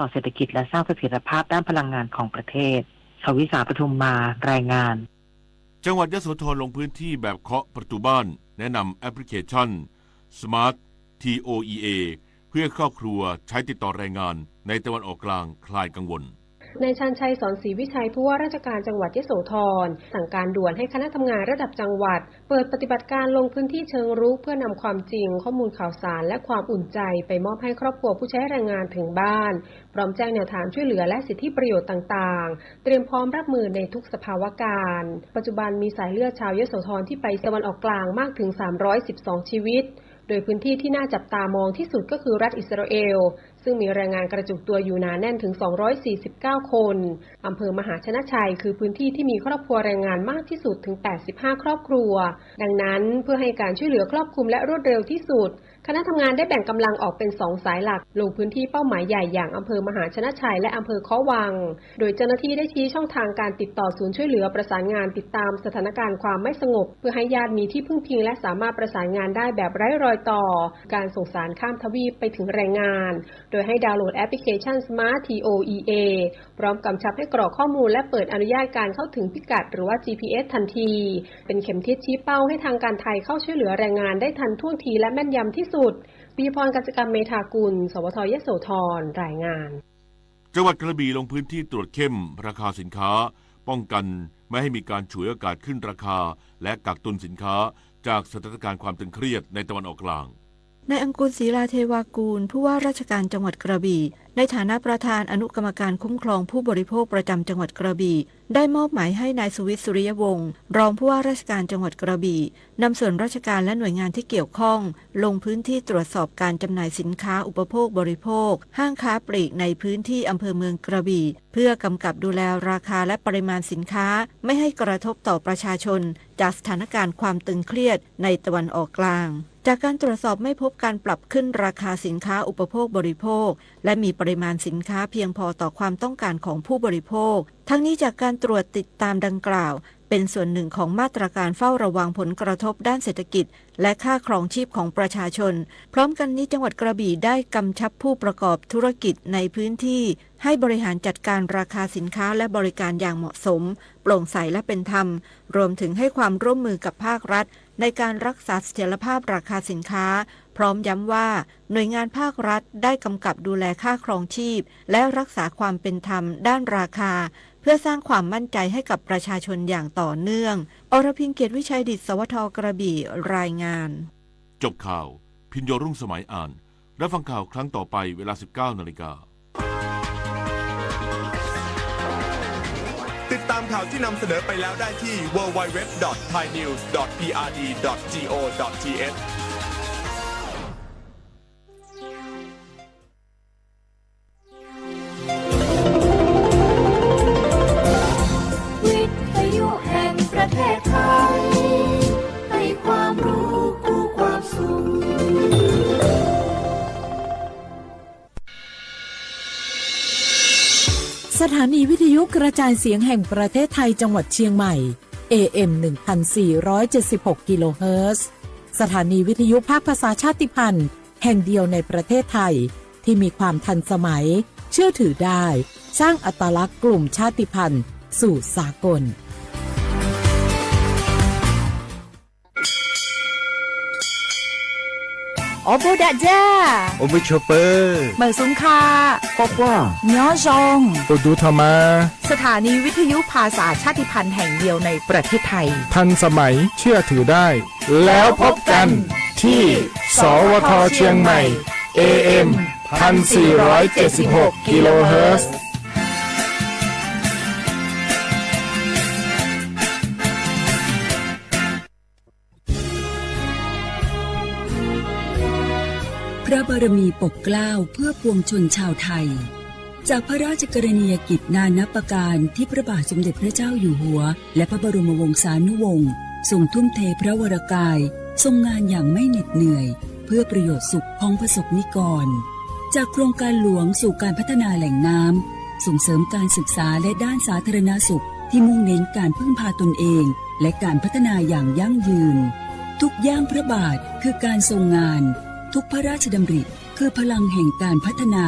ต่อเศรษฐกิจและสร้างเสถียรภาพด้านพลังงานของประเทศ สวิสา ปทุมมา รายงาน จังหวัดยโสธรลงพื้นที่แบบเคาะประตูบ้านแนะนำแอปพลิเคชัน Smart ที โอ อี เอ เพื่อครอบครัวใช้ติดต่อแรงงานในตะวันออกกลางคลายกังวล นายชาญชัย สอนศรีวิชัย ผู้ว่าราชการจังหวัดยโสธร สั่งการด่วนให้คณะทำงานระดับจังหวัด เปิดปฏิบัติการลงพื้นที่เชิงรุก เพื่อนำความจริง ข้อมูลข่าวสาร และความอุ่นใจไปมอบให้ครอบครัวผู้ใช้แรงงานถึงบ้าน พร้อมแจ้งแนวทางช่วยเหลือและสิทธิประโยชน์ต่างๆ เตรียมพร้อมรับมือในทุกสภาวะการ ปัจจุบันมีสายเลือดชาวยโสธรที่ไปตะวันออกกลางมากถึง สามร้อยสิบสอง ชีวิต โดยพื้นที่ที่น่าจับตามองที่สุดก็คือรัฐอิสราเอล ซึ่งมีแรงงานกระจุกตัวอยู่หนาแน่นถึง สองร้อยสี่สิบเก้า คน อำเภอมหาชนะชัย คือพื้นที่ที่มีครอบครัวแรงงานมากที่สุดถึง แปดสิบห้า ครอบครัว ดังนั้นเพื่อให้การช่วยเหลือครอบคลุมและรวดเร็วที่สุด คณะทำงานได้แบ่งกำลังออกเป็นสองสายหลัก ลงพื้นที่เป้าหมายใหญ่อย่างอำเภอมหาชนะชัยและอำเภอเคาะวัง โดยเจ้าหน้าที่ได้ชี้ช่องทางการติดต่อศูนย์ช่วยเหลือประสานงานติดตามสถานการณ์ความไม่สงบ เพื่อให้ญาติมีที่พึ่งพิงและสามารถประสานงานได้แบบไร้รอยต่อ การส่งสารข้ามทวีปไปถึงแรงงาน โดยให้ดาวน์โหลดแอปพลิเคชัน Smart ที โอ อี เอ พร้อมกำชับให้กรอกข้อมูลและเปิดอนุญาตการเข้าถึงพิกัดหรือว่า จีพีเอส ทันที เป็นเข็มทิศชี้เป้าให้ทางการไทยเข้าช่วยเหลือแรงงานได้ทันท่วงทีและแม่นยำที่สุด ปิยพร กัญจกรรมเมธากุล สวท ยโสธร รายงาน จังหวัดกระบี่ลงพื้นที่ตรวจเข้มราคาสินค้า ป้องกันไม่ให้มีการฉวยโอกาสขึ้นราคา และกักตุนสินค้า จากสถานการณ์ความตึงเครียดในตะวันออกกลาง นายอังกูล ศรีลาเทวากูล ผู้ว่าราชการจังหวัดกระบี่ ในฐานะประธานอนุกรรมการคุ้มครองผู้บริโภคประจำจังหวัดกระบี่ ได้มอบหมายให้นายสุวิทย์ สุริยวงศ์ รองผู้ว่าราชการจังหวัดกระบี่ นำส่วนราชการและหน่วยงานที่เกี่ยวข้อง ลงพื้นที่ตรวจสอบการจำหน่ายสินค้าอุปโภคบริโภค ห้างค้าปลีกในพื้นที่อำเภอเมืองกระบี่ เพื่อกำกับดูแลราคาและปริมาณสินค้า ไม่ให้กระทบต่อประชาชน จากสถานการณ์ความตึงเครียดในตะวันออกกลาง จากการตรวจสอบไม่พบการปรับขึ้นราคาสินค้าอุปโภคบริโภค และมีปริมาณสินค้าเพียงพอต่อความต้องการของผู้บริโภค ทั้งนี้จากการตรวจติดตามดังกล่าว เป็นส่วนหนึ่งของมาตรการเฝ้าระวังผลกระทบด้านเศรษฐกิจ และค่าครองชีพของประชาชน พร้อมกันนี้จังหวัดกระบี่ได้กำชับผู้ประกอบธุรกิจในพื้นที่ ให้บริหารจัดการราคาสินค้าและบริการอย่างเหมาะสม โปร่งใสและเป็นธรรม รวมถึงให้ความร่วมมือกับภาครัฐ ในการรักษาเสถียรภาพราคาสินค้า พร้อมย้ำว่าหน่วยงานภาครัฐได้กำกับดูแลค่าครองชีพ และรักษาความเป็นธรรมด้านราคา เพื่อสร้างความมั่นใจให้กับประชาชนอย่างต่อเนื่อง อรพิน เกียรติวิชัยดิษฐ์ สวท กระบี่ รายงาน จบข่าว พินโยรุ่งสมัยอ่าน รับฟังข่าวครั้งต่อไปเวลา สิบเก้านาฬิกา ติดตามข่าวที่นำเสนอไปแล้วได้ที่ ดับเบิลยู ดับเบิลยู ดับเบิลยู ดอท ไทยนิวส์ ดอท พีอาร์ดี ดอท จี โอ ดอท ที เอช วิทยุแห่งประเทศไทย ให้ความรู้คู่ความสุข สถานีวิทยุกระจายเสียงแห่งประเทศไทยจังหวัดเชียงใหม่ เอ เอ็ม หนึ่งพันสี่ร้อยเจ็ดสิบหก กิโลเฮิรตซ์ สถานีวิทยุภาคภาษาชาติพันธุ์แห่งเดียวในประเทศไทย ที่มีความทันสมัย เชื่อถือได้ สร้างอัตลักษณ์กลุ่มชาติพันธุ์สู่สากล Ua npog dam ja, ua npog tshua pawg, mawm xub kha, quaj quaj, nyob zoo, ua ntu tho mas. สถานีวิทยุภาษาชาติพันธุ์แห่งเดียวในประเทศไทย ทันสมัย เชื่อถือได้ แล้วพบกันที่ สวท เชียงใหม่ เอ เอ็ม พันสี่ร้อยเจ็ดสิบหก กิโลเฮิรตซ์ พระบารมีปกเกล้าเพื่อปวงชนชาวไทย จากพระราชกรณียกิจนานับประการที่พระบาทสมเด็จพระเจ้าอยู่หัว และพระบรมวงศานุวงศ์ทรงทุ่มเทพระวรกาย ทรงงานอย่างไม่เหน็ดเหนื่อย เพื่อประโยชน์สุขของประสบนิกร จากโครงการหลวงสู่การพัฒนาแหล่งน้ำ ส่งเสริมการศึกษาและด้านสาธารณสุขที่มุ่งเน้นการพึ่งพาตนเอง และการพัฒนาอย่างยั่งยืน ทุกย่างพระบาทคือการทรงงาน ทุกพระราชดำริคือพลังแห่งการพัฒนา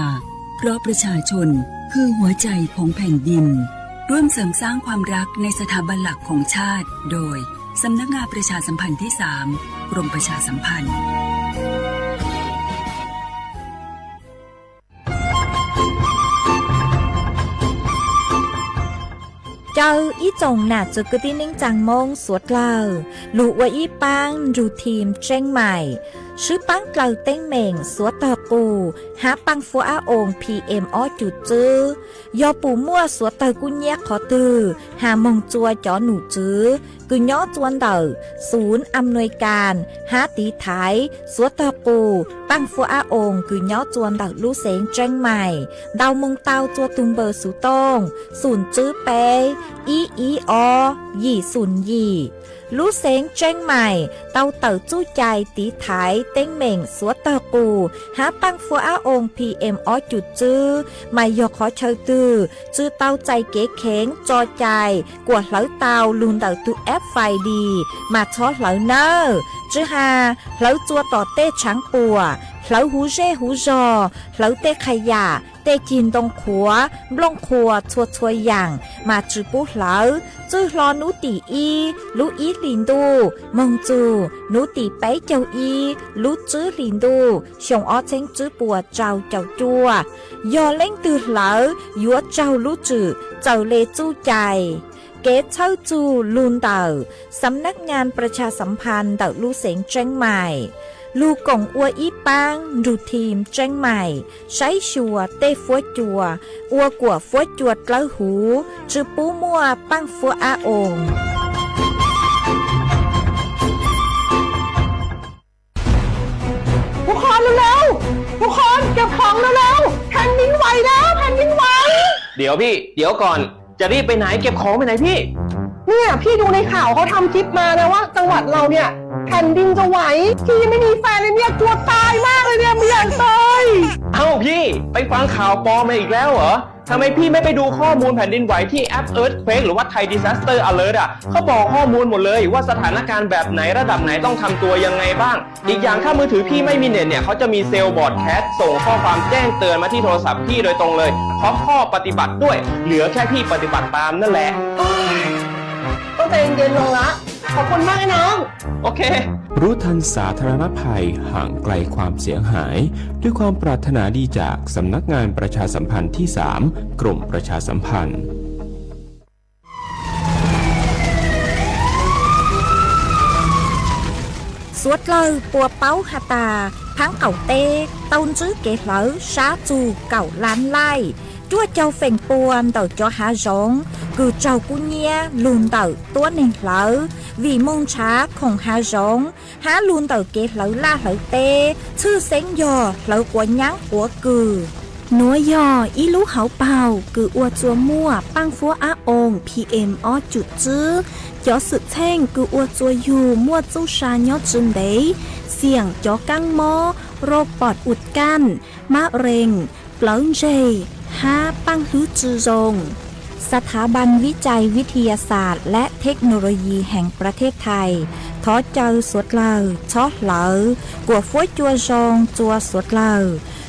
เพราะประชาชนคือหัวใจของแผ่นดิน ร่วมเสริมสร้างความรักในสถาบันหลักของชาติ โดย สำนักงานประชาสัมพันธ์ที่สาม กรมประชาสัมพันธ์ Caw ib tsoom nam txwv kwv tij neej tsaa Moob suav dlawg lug ua ib paab nrug thim Tseeb Maim, swb paab dlaws teeb meem suav tawg qus hab paaj fuab ab oos P M ob cum txwb. Yog pum muaj suav tawg kub nyiab qhov twg has moog tsua cov num tswv kws nyob tsua ntawm xum am nuis kas hab tiv thaiv suav tawg qus paaj fuab ab oos kws nyob tsua ntawm lub xeev Tseeb Maim, ntaus moog tau tsua tug npawb xuv tooj xum tswb peb ib ib ob yim xum yim. Lub xeev Tseeb Maim tau tawm txuj cai tiv thaiv teeb meem suav tawg qus hab paaj fuab ab oos P M ob cum txwb, mas yog qhov chaw twg tsi tau txais kev kheev tso cai kuas hlawv tau lug ntawm tug F I D mas txhob hlawv nawb. Tsi has hlawv tsua tom tej tshaav puam, hlawv huv zej huv zog, hlawv tej qha yam, tej cig ntoo qhuav, nplooj qhuas txhua txhua yaam mas tsi pub hlawv. Txwj hlo nub tim ib lub ib hlis ntuj moog txug nub tim peb caug ib lub tsib hlis ntuj xyoo ob txheeb tsib puas rau caum cuaj, yog leej twg hlawv yuav raug lub tswm txawm le txuj cai. Kev txhawb txug lug ntawm Xam Nab Ngas Pras Tshas Xam Phas ntawm lub xeev Tseeb Maim lug koom ua ib paab nrug thim Tseeb Maim saib xyuas tej fuab cua ua kuam fuab cua dlawb huv, tsi pub muaj paaj fuab ab oos. ทุกคนเร็วๆ ทุกคนเก็บของเร็วๆ แผ่นดินไหวแล้ว แผ่นดินไหว เดี๋ยวพี่ เดี๋ยวก่อน จะรีบไปไหน เก็บของไปไหนพี่ เนี่ยพี่ดูในข่าวเขาทำคลิปมานะว่าจังหวัดเราเนี่ยแผ่นดินจะไหว พี่ยังไม่มีแฟนเลยเนี่ยกลัวตายมากเลยเนี่ยไม่อยากตาย เอ้าพี่ ไปฟังข่าวปลอมมาอีกแล้วเหรอ ทำไมพี่ไม่ไปดูข้อมูลแผ่นดินไหวที่แอป Earthquake หรือว่า Thai Disaster Alert อ่ะ เขาบอกข้อมูลหมดเลยว่าสถานการณ์แบบไหนระดับไหนต้องทำตัวยังไงบ้าง อีกอย่างถ้ามือถือพี่ไม่มีเน็ตเนี่ย เขาจะมีเซลล์บรอดแคสต์ส่งข้อความแจ้งเตือนมาที่โทรศัพท์พี่โดยตรงเลย พร้อมข้อปฏิบัติด้วย เหลือแค่พี่ปฏิบัติตามนั่นแหละ ต้องใจเย็นๆ ลงละ ขอบคุณมากนะน้อง โอเค รู้ทันสาธารณภัย ห่างไกลความเสียหาย ด้วยความปรารถนาดีจากสำนักงานประชาสัมพันธ์ที่สาม กรมประชาสัมพันธ์ Suav dlawg puas paub has tas, thaab qaum teb tau ntsib kev hlawv sab txug kaum lab laij, cuaj caug feem pua ntawm cov hav zoov kws raug kub nyiab lug ntawm tuab neeg hlawv, vim moog nrhav khoom hav zoov hab lug ntawm kev hlawv laj hlawv teb, tshwj xeeb yog hlawv quav nyaab quav kws. Nuav yog ib lub hauv paug kws ua tsua muaj paaj fuab ab oos P M ob cum tswb. Cov xwm txheej kws ua tsua yug muaj txuj sa nyob tsi ntev, xiam cov kaab mob, roj pom us kaj, mab rees, plawv ntseg, hab paaj hlwb tsi zoo. สถาบันวิจัยวิทยาศาสตร์และเทคโนโลยีแห่งประเทศไทย thov caw suav dlawg txhob hlawv, kuas fuab cua zoo tsua suav dlawg,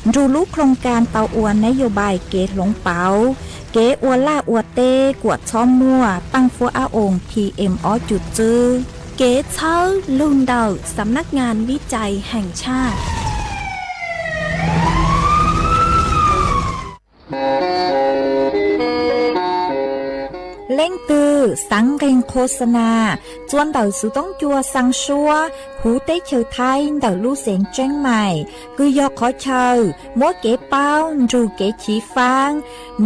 nrug lub โครงการ tau ua nab yos npais kev hloov pauv, kev ua laj ua teb kuas txhob muaj paaj fuab ab oos P M ob cum tswb. Kev txhawb lug ntawm Xam Nab Ngas Vij Cai Heem Tshaj. Leej twg xaav nqeeg โฆษณา tsua ntawm xuv toob cua xaa suab huv teb chaws Thaib ntawm lub xeev Tseeb Maim, kws yog qhov chaw muab kev paub nrug kev chiv faab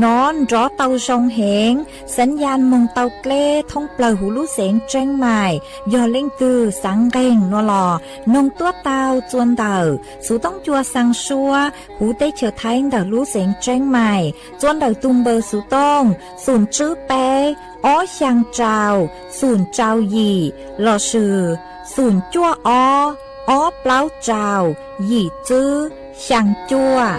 nov nrov tau zoo heev, xav yas moog tau dleb thoob plawg huv lub xeev Tseeb Maim. Yog leej twg xaav nqeeg nuav los noog tuab tau tsua ntawm xuv toob cua xaa suab huv teb chaws Thaib ntawm lub xeev Tseeb Maim, tsua ntawm tug npawb xuv tooj xum tswb peb ob xyaa rau xum rau yim lossis xum cuaj ob ob plaub rau yim tswb xyaa cuaj.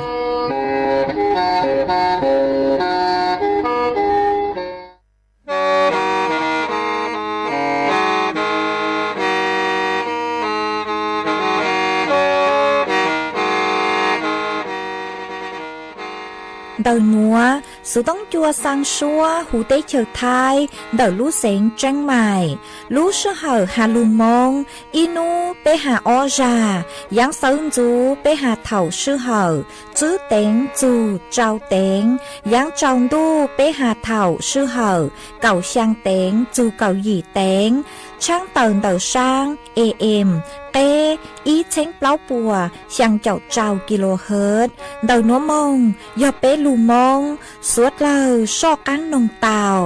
Xuv toob cua xaa suab huv teb chaws Thaib ntawm lub xeev Tseeb Maim. Lub sij hawm has lug Moob, ib nub peb has ob zag, yaav sawv ntxuv peb has thaum sij hawm tswb teev txug rau teev, yaav tsaus ntuj peb has thaum sij hawm kaum xyaa teev txug kaum yim teev, tshaab tawm ntawm saab A M qeb ib txheeb plaub puas xyaa caum rau kilohertz. Ntawm nuav moog yog peb lug Moob, suav dlawg soj qaab noog tau.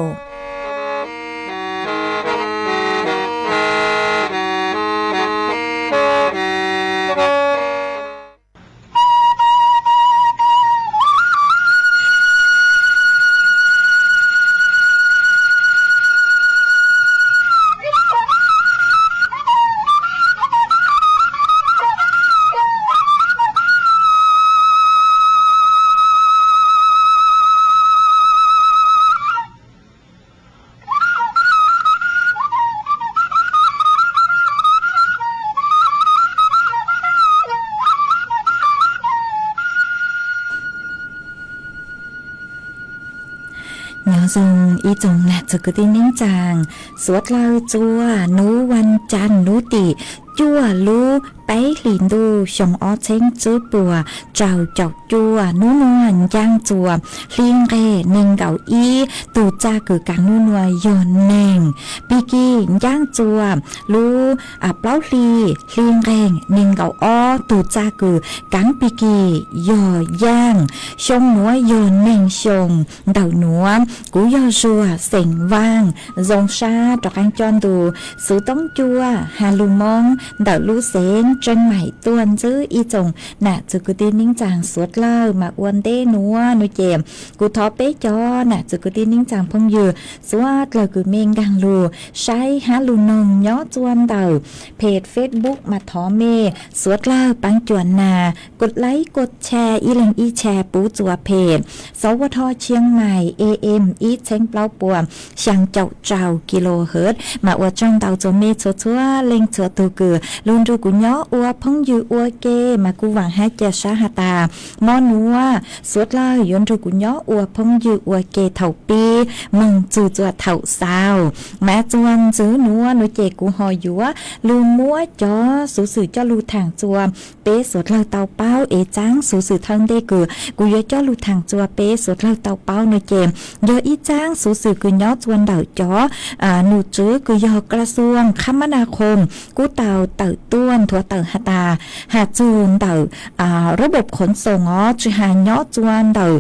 Nyob zoo ib tsoom nam txiv kwv tij neej tsaa, suav dlawg txua, nub vas caas nub tim cuaj lub peb hlis ntuj xyoo ob txheeb tswb puas rau caum cuaj, nub nuav ncaaj txuas hli nqeg neeg nkaum ib, tug txaj kws kaav nub nuav yog neeg. Pig kig ncaaj txuas lub plaub hlis, hli nqeg neeg nkaum ob, tug txaj kws kaav pig kig yog yaaj. Xyoo nuav yog neeg xyoo. Ntawm nuav kuv yog Zuag xeem Vaaj, zoo sab rov qaab coj ntu xuv toob cua has lug Moob ntawm lub xeev Tseeb Maim tuaj ntxwb ib tsoom nam txiv kwv tij neej tsaa suav dlawg. Mas ua ntej nuav nuav ces kuv thov peb cov nam txiv kwv tij neej tsaa phooj ywg suav dlawg kws mej nkaag lug saib hab lug noog nyob txua ntawm peg Facebook mas thov mej suav dlawg paab cuam nas kos laib kos tshaj ib leeg ib tshaj puv txua peg Sawv Ua Dho Tshiab Mais A M ib txheeb plaub puas xyaa caum rau kilohertz. Mas ua tsaug ntau txug mej txhua txhua leej txhua tug kws lug nrug kuv nyob ua phooj ywg ua ke, mas kuv vaam hab ca sab has tas mo nuav suav dlawg yuav nrug kuv nyob ua phooj ywg ua ke thaum pib moog txug txua thaum xaus. Mas txua ntxwv nuav nuav ces kuv ho yuav lug muab cov xuv xwm coj lug thaam txua peb suav dlawg tau paub. Es txaab xuv xwm thawj ntej kws kuv yuav coj lug thaam txua peb suav dlawg tau paub nuav ces yog ib txaab xuv xwm kws nyob txua ntawm cov num tswv kws yog Kra Xuam Khab Mab Na Khoom kuj tau tawm tuaj nthuav tawm has tas has txug ntawm rab npaum khoov xoos os, tsi has nyob txua ntawm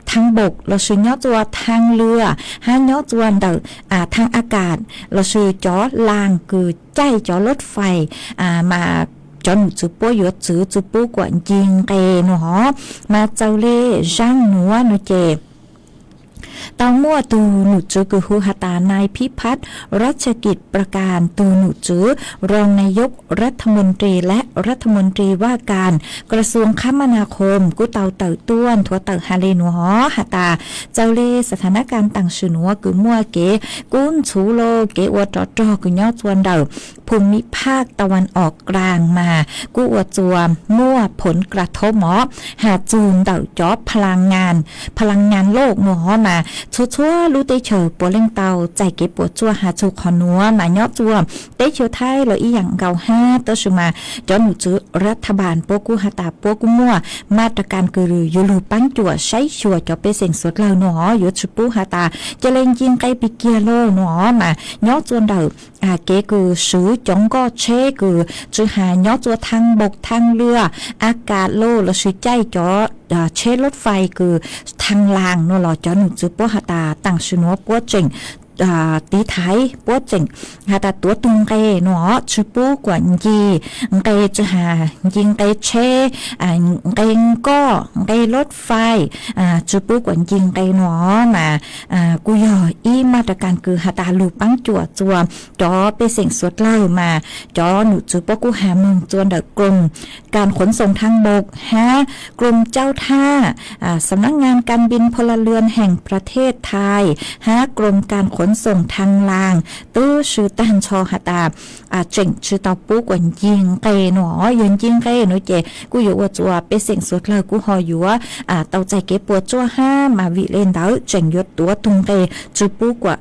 thaaj npaum lossis nyob txua thaaj lwam hab nyob txua ntawm thaaj a kas lossis cov laas kws caij cov lub fais, mas cov num tswv puab yuav txwv tsi pub kuam nce nqe nuav hov. Mas txawm le zaaj nuav nuav ces tau muaj tug num tswv kws hu has tas Nais Phib Phab Rab Tsa Kis Pra Kas, tug num tswv Rooj Nais Yog Rab Tham Moos Ris le Rab Tham Moos Ris Vaj Kas Kra Xuam Khab Mab Na Khoom kuj tau tawm tuaj nthuav tawm has le nuav hov has tas txawm le xa tha nab kas taam sim nuav kws muaj kev kub ntxhuv los kev ua rov rog kws nyob txua ntawm Phum Mib Phaj Ta Wan Om Klaas mas kuj ua txua muaj phoov kla thoob mov has txug ntawm cov pha laa ngaa loj nuav hov. Mas txhua txhua lub teb chaws puav leej tau txais kev puam tsuaj has txug qhov nuav. Mas nyob txua teb chaws Thaib los ib yaam nkaus hab, tab sis mas cov num tswv Rab Tham Npas puab kuj has tas puab kuj muaj maj ra kas kws yuav lug paab cuam saib xyuas cov pej xeem suav dlawg nuav hov, yuav tsi pub has tas ca le nce nqe pig kiag lauj nuav hov. Mas nyob txua ntawm kev kws swv cov nkoj tsheb kws tsi has nyob txua thaaj npaum thaaj lwam a kas lauj lossis caij cov tsheb lub fais kws thaaj laas nuav los cov num tswv puab has tas taam sim nuav puab tseem tiv thaiv puab tseem has tas tuav tug nqe nuav hov, tsi pub kuam nce nqe, tsi has nce nqe tsheb, nqe nkoj, nqe lub fais, tsi pub kuam nce nqe nuav hov. Mas kuj yog ib maj ra kas kws has tas lug paab cuam txua cov pej xeem suav dlawg. Mas cov num tswv puab kuj has moog txua ntawm Kroom Kas Khuv Xoos Thaaj Npaum hab Kroom Cauj Thaj, Sawv Nab Ngaa Kas Npis Pha La Lwm Heem Pra Thej Thais hab Kroom Kas Khuv xoom thaj laas, tab sis tag nrho has tas tseem tsis tau pub kuas ncig nqe no. Yog ncig nqe no ces kuj yuav ua txuas pej xeem suav dlawg kuj ho yuav tau txais kev puas tsuaj hab mas vim le ntawd tseem yuav tuav tug nqe tsis pub kuas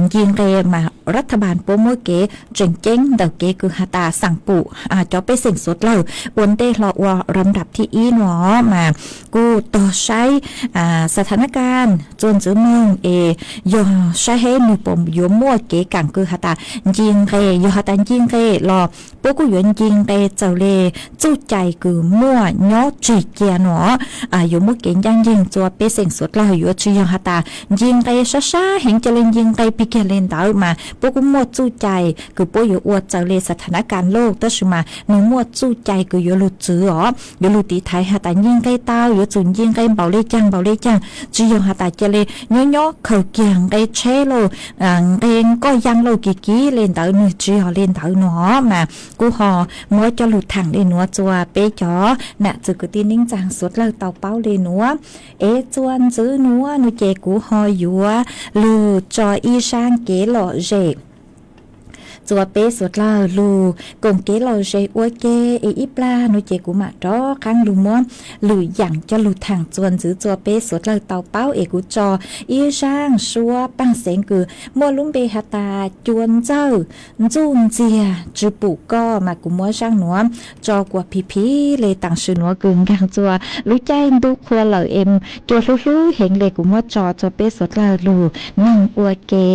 ncig nqe mas rab tha npas puab muab kev tseem ceeb ntawm kev kws has tas xaam pum cov pej xeem suav dlawg ua ntej hlo ua ram nrab thib ib no mas kuj tog saib xa tha nab kaj txuas ntxiv moog es yog saib hab nwg puas yuav muaj kev kaam kws has tas ncig nqe. Yog has tas ncig nqe los puab kuj yuav ncig nqe txawm le txuj cai kws muaj nyob tseg cia no. Yuav muab kev ncaaj nceeg txuas pej xeem suav dlawg, yuav tsis yog has tas ncig nqe sab sab heev ca le ncig nqe pig kiag le ntawd mas puab kuj muaj txuj cai kws puab yuav ua txawm le xa tha nab kaj lauj, tab sis mas nwg muaj txuj cai kws yuav lug txwv os, yuav lug tiv thaiv has tas ncig nqe tau yuav tsum ncig nqe npaum le caag npaum le caag, tsis yog has tas ca le nyob nyob khaws kiag nqe tsheb lauj, nqe koj yaaj lauj kis kis le ntawd, nwg tsis yog le ntawd no mas kuj ho muab coj lug thaam le nuav txuas peb cov nam txwv kwv tij neej tsaa suav dlawg tau paub le nuav. Es txuas ntxiv nuav no ces kuv ho yuav lug tso ib zaaj kev lom zem txuas peb suav dlawg lug koom kev lom zem ua ke. Es ib plag no ces kuv mam rov qaab lug muab lwm yaam coj lug thaam txuas ntxiv txuas peb suav dlawg tau paub. Es kuv tso ib zaaj suab paaj xeev kws muaj lub npe has tas cua ntxawj ntxuj ntxiag tsis pum koj mas kuv muab zaaj nuav tso kuas phim phim le taam sim nuav kws nkaag txuas lub caij ntuj qhua lawm es cua hlub hlub heev le kuv muab tso txuas peb suav dlawg lug noog ua ke.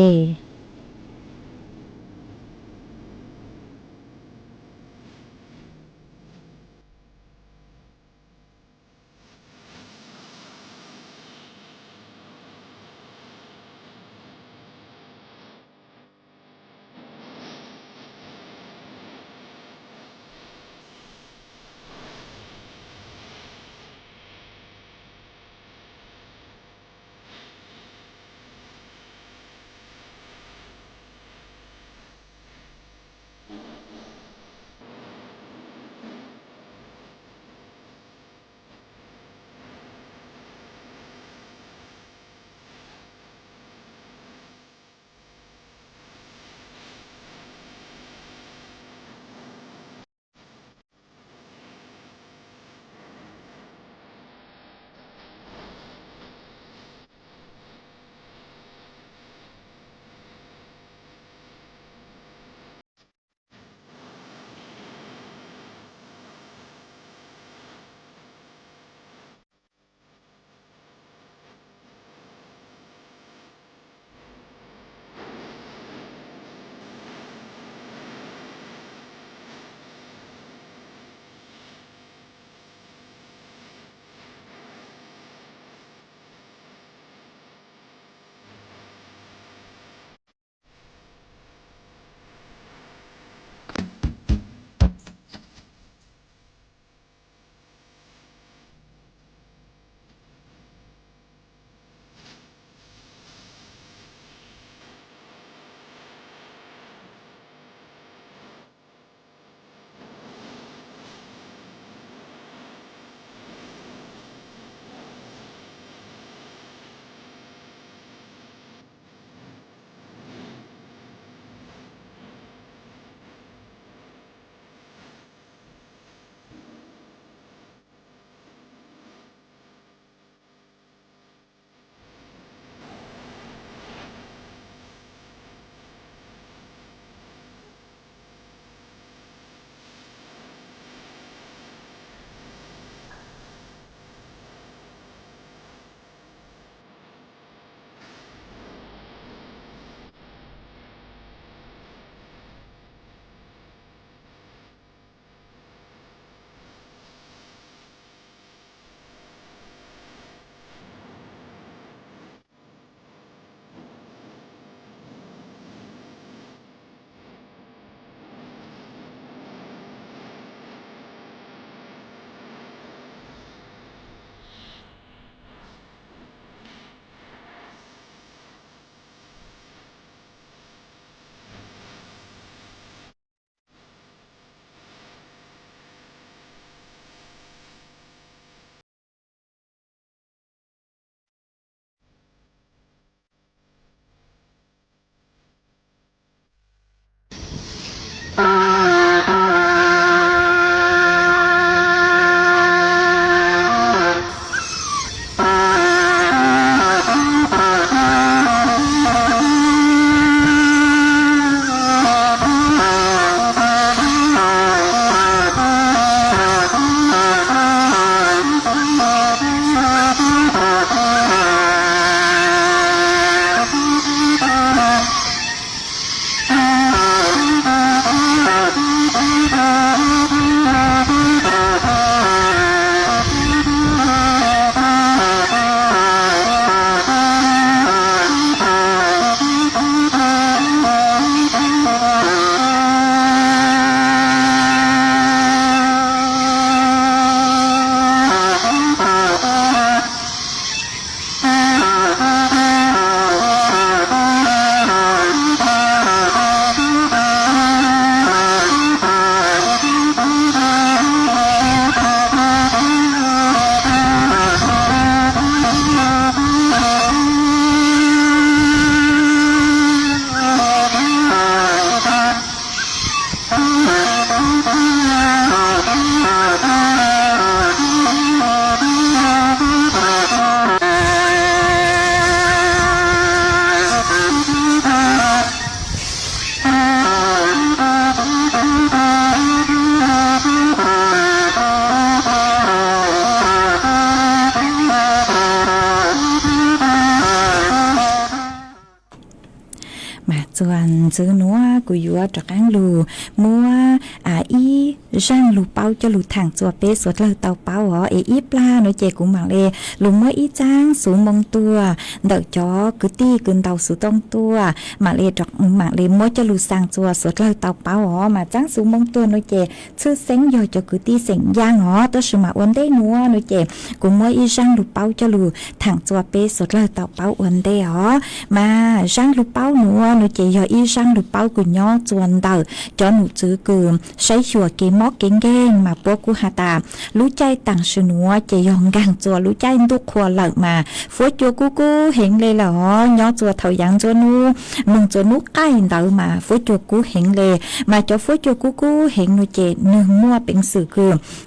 Txuas ntxiv nuav kuv yuav rov qaab lug muab ib zaaj lug paub coj lug thaam txua peb suav dlawg tau paub os. Es ib plag nuav ces kuv maam le lug muab ib txaab xuv moo tuag ntawm cov kwv tij kws ntaus xuv tooj tuaj, maam le, maam le muab coj lug xaa txua suav dlawg tau paub os. Mas txaab xuv moo tuag nuav ces txhwj xeeb yog cov kwv tij xeem Yaaj os, tab sis mas ua ntej nuav nuav ces kuv muab ib zaaj lug paub coj lug thaam txua peb suav dlawg tau paub ua ntej os. Mas zaaj lug paub nuav nuav ces yog ib zaaj lug paub kws nyob txua ntawm cov num txwv kws saib xyuas kev mob kev nkeeg, mas puab kuj has tas lub caij taam sim nuav ces yog nkaag txua lub caij ntuj qhua lawm mas fuab cua kub kub heev le lawm os. Nyob txua thaum yaav ntsua nub, moog txua nub qaij ntawd mas fuab cua kub heev le. Mas cov fuab cua kub kub heev nuav ces nwg muaj peev xwm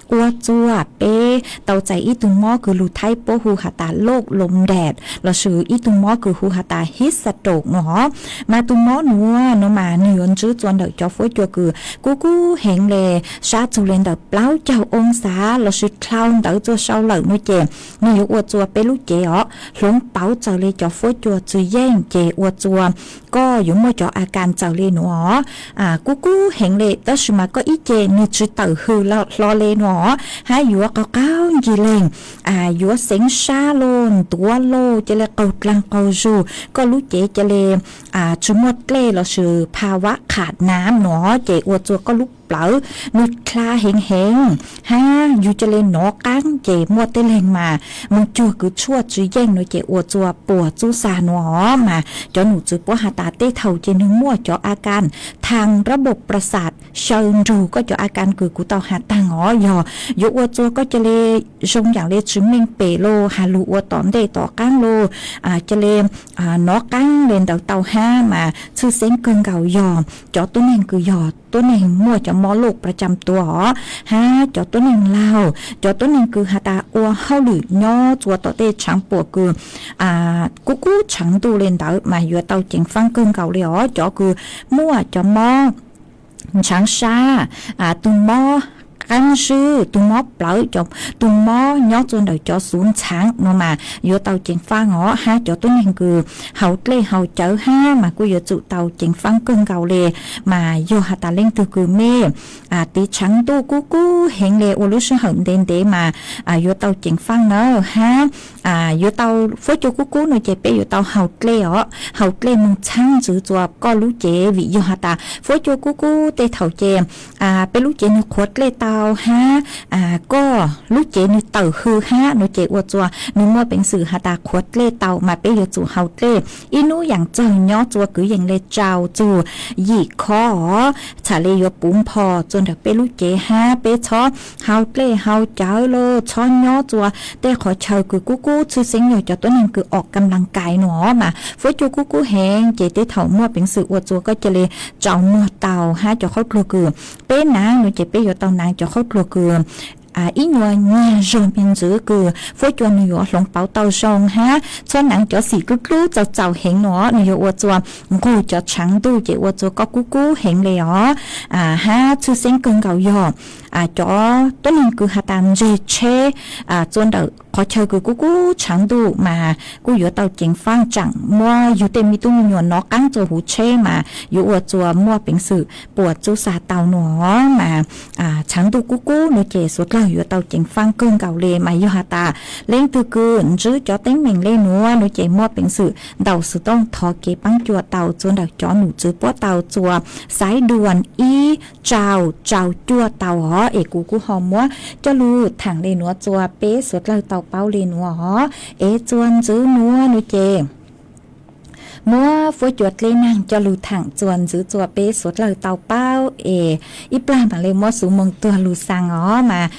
kws ua txua peb tau txais ib tug mob kws lug Thaib puab hu has tas โรคลมแดด lossis ib tug mob kws hu has tas ฮิสโตรก nuav os. Mas tus mob nuav nuav mas nwg yuav ntsib txua ntawm cov fuab cua kws kub kub heev le, sab txug le ntawm plaub caug oo xav lossis dlhau ntawd txua sau lawm nuav ces nwg yuav ua txua peb lub cev os hloov pauv txawm le cov fuab cua txwv yeej ces ua txua koj yuav muaj cov a kas txawm le nuav os, kub kub heev le, tab sis mas koj ib ce nwg tsi tawm hws hlo le nuav os, hab yuav qaug qaug ncig leeg, yuav xeev sab lauj, ntuav lauj, ca le qaug dlaag qaug zug, koj lub cev ca le tsi muaj dlej lossis ภาวะขาดน้ำ nuav ces ua txua koj lub plawv nwg dlha heev heev, hab yug ca le nov qaab ces muaj tej leeg mas moog cuag kws tshuaj tsi yeej nuav ces ua txua puas txub xag nuav os. Mas cov num txwv puab has tas tej thaum ces nwg muaj cov a kas ทางระบบประสาท xyaw nrug koj cov a kas kws kuv tau has taag os, yog yuav ua txua koj ca le zoo yaam le tsi meej pem lauj, has lug ua tom ntej tom qaab lauj, ca le nov qaab le ntawd tau hab mas txhwj xeeb kawg nkaus yog cov tuab neeg kws yog tuab neeg muaj cov mob โรคประจำตัว os, hab cov tuab neeg laug, cov tuab neeg kws has tas ua hauj lwm nyob txua tom tej tshaav puam kws kub kub tshaav ntuj le ntawd mas yuav tau ceev faab kawg nkaus le os. Cov kws muaj cov mob ntshaav sab, tug mob qaab zib, tug mob plawv, tug mob nyob txua ntawm cov xuv ntxhaav nuav mas yuav tau ceev faab os. Hab cov tuab neeg kws haus dlej haus cawv hab mas kuj yuav tsum tau ceev faab kawg nkaus le. Mas yog has tas leej twg kws mej tiv tshaav ntuj kub kub heev le ua lub sij hawm ntev ntev mas yuav tau ceev faab nawb hab yuav tau, fuab cua kub kub nuav ces peb yuav tau haus dlej os, haus dlej moog txhaab ntxwv txua koj lub cev, vim yog has tas fuab cua kub kub tej thaum ces peb lub cev nwg qhuav dlej tau hab koj lub cev nwg tawm hws hab nuav ces ua txua nwg muaj peev xwm has tas qhuav dlej tau mas peb yuav tsum haus dlej ib nub yaam txawg nyob txua kwv yees le rau txug yim khob os, txham le yuav puv npho txua ntawm peb lub cev hab peb txhob haus dlej haus cawv lauj, txhob nyob txua tej qhov chaw kws kub kub, txhwj xeeb yog cov tuab neeg kws ออกกำลังกาย nuav os mas fuab cua kub kub heev ces tej thaum muaj peev xwm ua txua koj ca le tsaus muag tau hab cov khaub dluag kws peb naav nuav ces peb yuav tau naav cov khaub dluag kws ib nyuas nyiag zog me ntxwv kws fuab cua nwg yuav hloov pauv tau zoo hab txhob naav cov xim dlub dlub txaus txaus heev nuav, nwg yuav ua txua nqug cov tshaav ntuj ces ua txua koj kub kub heev le os. Hab txhwj xeeb kawg nkaus yog cov tuab neeg kws has tas ntseg tsheb txua ntawm qhov chaw kws kub kub tshaav ntuj mas kuj yuav tau ceev faab tsaam muab yug tej me tub me nyuam nov qaab txua huv tsheb mas yuav ua txua muaj peev xwm puas txub xag tau nuav mas tshaav ntuj kub kub nuav ces suav dlawg yuav tau ceev faab kawg nkaus le. Mas yog has tas leej twg kws ntsib cov teeb meem le nuav nuav ces muaj peev xwm ntaus xov tooj thov kev paab cua tau txua ntawm cov num txwv puab tau txua xaiv duas ib rau rau cuaj tau os. Es kuv kuj ho muab coj lug thaam le nuav txua peb suav dlawg tau paub le nuav os. Es txua ntxiv nuav nuav ces muab fuab cua dlej naag coj lug thaam txua ntxiv txua peb suav dlawg tau paub es ib plag maam le muab xuv moo tuag lug xaa os. Mas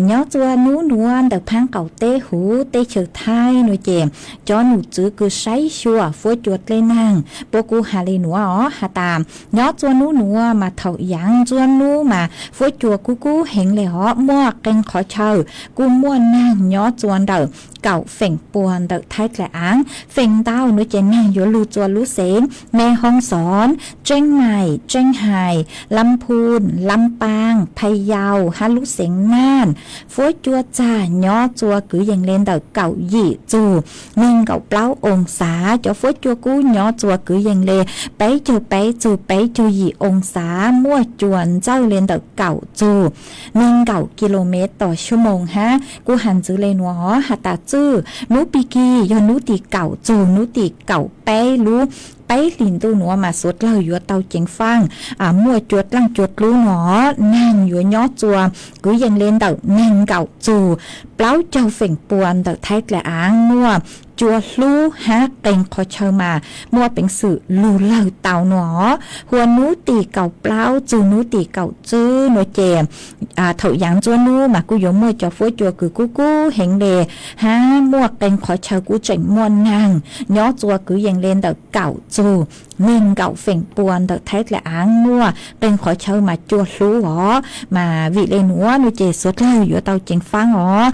nyob txua nub nuav ntawm phaab qaum teb huv teb chaws Thaib nuav ces cov num txwv kws saib xyuas fuab cua dlej naag puab kuj has le nuav os, has tas nyob txua nub nuav mas thaum yaav ntsua nub mas fuab cua kub kub heev le os, muaj qee qhov chaw kuj muaj naag nyob txua ntawm kaum feem pua ntawm Thaib dlaim aav. Feem ntau nuav ces naag yuav lug txua lub xeev Me Hoo Xon, Tseeb Maim, Tseeb Hais, Lam Phun, Lam Paas, Phai Yau hab lub xeev Naj. Fuab cua txag nyob txua kwv yees le ntawm kaum yim txug neeg nkaum plaub oo xav. Cov fuab cua kub nyob txua kwv yees le peb caug peb txug peb caug yim oo xav, muaj cua ntxawj le ntawm kaum txug neeg nkaum kis lus mev tau xyoo moos hab. Kuj has ntxiv le nuav has tas txwj nub pig kig yog nub tim kaum txug nub tim kaum peb lub peb hlis ntuj nuav mas suav dlawg yuav tau ceev faaj, muaj cua dlaaj cua dlub nuav, neeg yuav nyob txua kwv yees le ntawm neeg nkaum txug plaub caug feem pua ntawm Thaib dlaim aav, muaj cua hlub hab qee qhov chaw mas muaj peev xwm lug lawg tau nuav. Huab nub tim kaum plaub txug nub tim kaum tswb nuav ces thaum yaav ntxuab nub mas kuj yuav muaj cov fuab cua kws kub kub heev le hab muaj qee qhov chaw kuj tseem muaj neeg nyob txua kwv yees le ntawm kaum txug neeg nkaum feem pua ntawm Thaib dlaim aav, muaj qee qhov chaw mas cua hlub os. Mas vim le nuav nuav ces suav dlawg yuav tau ceev faaj os,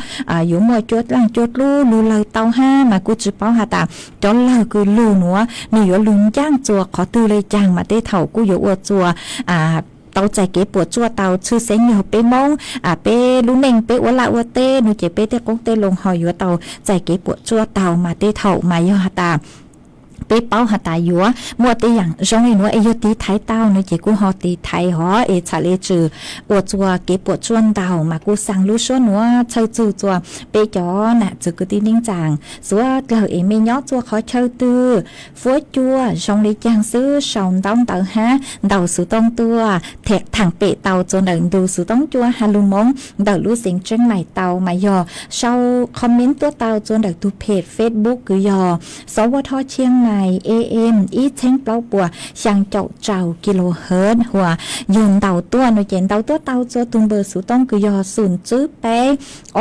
yuav muaj cua dlaaj cua dlub lug lawg tau hab mas kuj tsi paub has tas cov lawg kws lug nuav nwg yuav lug ncaaj txua qhov twg le caag mas tej thaum kuj yuav ua txua tau txais kev puam tsuaj tau. Tshwj xeeb yog peb Moob, peb lub neej peb ua laj ua teb nuav ces peb tej qoob tej loo ho yuav tau txais kev puam tsuaj tau mas tej thaum mas yog has tas peb paub has tas yuav muaj tej yaam zoo le nuav es yog tiv thaiv tau nuav ces kuj ho tiv thaiv hov es txham le tsi ua txua kev puam tsuaj ntau mas kuj xaa lub suab nuav txhawj txug txua peb cov nam txwv kwv tij neej tsaa suav dlawg es mej nyob txua qhov chaw twg, fuab cua zoo le caag xwb sau ntaub ntawv hab ntaus xuv tooj tuaj thaam pem tau txua ntawm ntu xuv tooj cua has lug Moob ntawm lub xeev Tseeb Maim tau mas yog sau comment tuaj tau txua ntawm tug phem Facebook kws yog Xov Ua Thoj Tshiab Maim A M ib txheeb plaub puas xyaa caum rau kilohertz huas yog ntaus tuaj nuav ces ntaus tuaj tau txua tug npawb xuv tooj kws yog xum tswb peb